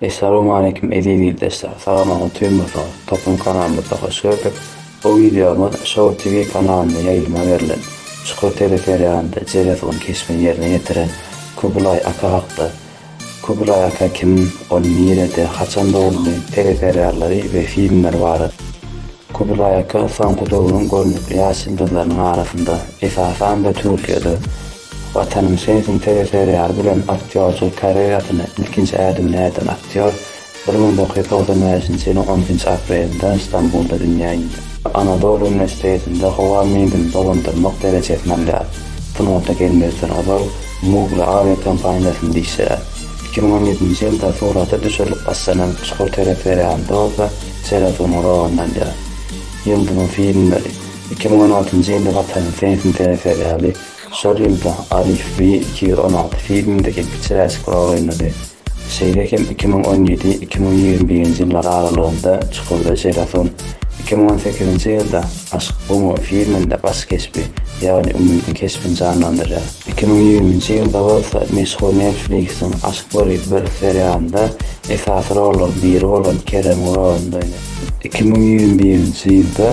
Essalawmaleýkim eziz ildeşler sag-aman otyrmysyňyz Toplum kanalymyzda hoş gördük. Bu wideomyz Show TV kanalynda ýaýlyma berlen Çukur teleserialynda Jeresuň keşbini ýerine ýetiren Kubilaý aka hakda. Kubilaý aka kim, ol nirede, haçan doguldy, teleseriallary we filmleri barada. Kubilaý aka soňky döwrüň görnükli ýaş ýyldyzlarynyň arasynda, esasan-da Türkiýede, Watanym sensiň teleserialy bilen aktýorçylyk karýerasyna ilkinji ädimini äden aktýor 1995-nji ýylyň on ikinji aprelinde Stambulda dünýä indi. Anadolu uniwersitetinde howa menzilini dolandyrmak derejesini alýar. Sungata gelmezden ozal Mugla awiakompaniýasynda işleýär. 2017-nji ýylda surata düşürilip başlanan Çukur teleserialynda bolsa Şerefiniň roluny alýar. Ýyldyzyň filmleri 2016-njy ýylda Watanym sensiň teleserialy, şol ýylda Arif We 216 filminde hem kiçiräjik rol oýnady. Şeýle hem 2017, 2021-nji ýyllar aralygynda Çukurda Şerefin, 2018-nji ýylda Aşk bu mu filminde baş keşbi, ýagny Umydyň keşbini janlandyrýar. 2020-nji ýylda bolsa meşhur Netflix-iň Aşk bir bir serialynda esasy rollaryň biri bolan Keremiň rolunda oýnady. 2021-nji ýylda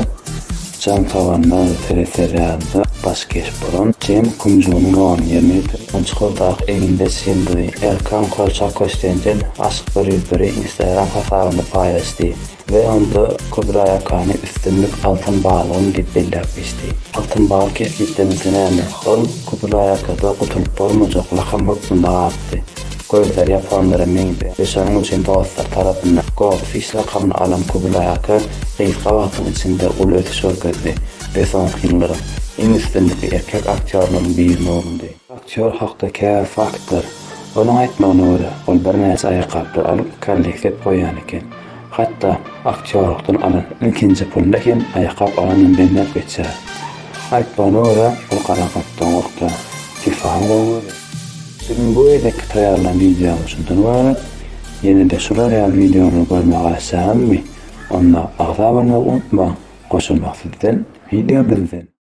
Jan Tawanlar teleserialynda baş keşp bolan Jem Kumjunyň roluny ýerine ýetirdi. Çukurdaky egindeş ýyldyzy Erkan Kolçak Köstendil Aşk 101-i Instagram hasabynda paýlaşdy. We onda Kubraý akany üstünlik altyn balygym diýip belläp geçdi. Altyn balyk kesgitlemesi näme? Ol Kubraý akada gutulyp bolmajak lakam hökmünde galypdy. Gözleri ýaponlara meňzeýär we şonuň üçin dostlary tarapyndan Goldfish lakamyny alan Kubraý aka gysga wagtyň içinde uly ösüş görkezdi we soňky ýyllaryň iň üstünlikli erkek aktýorlaryň birine öwrüldi. Aktýor hakda käbir faktlar. Onuň aýtmagyna görä, ol birnäçe aýakgaplar alyp, kolleksiýa edip goýýan eken. Hatda aktýorlykdan alan ilkinji puluna hem aýakgap alanyny belläp geçýär. Aýtmagyna görä, ol gara gatdan gorkýar. FIFA-ny gowy görýär. Biziň bu gezekki taýýarlan wideomyz şundan ybarat. Ýene-de şular ýaly wideolary görmegi garaşýaňyzmy? Onda agza bolmagy unutmaň. Goşulmak sizden, wideo bizden.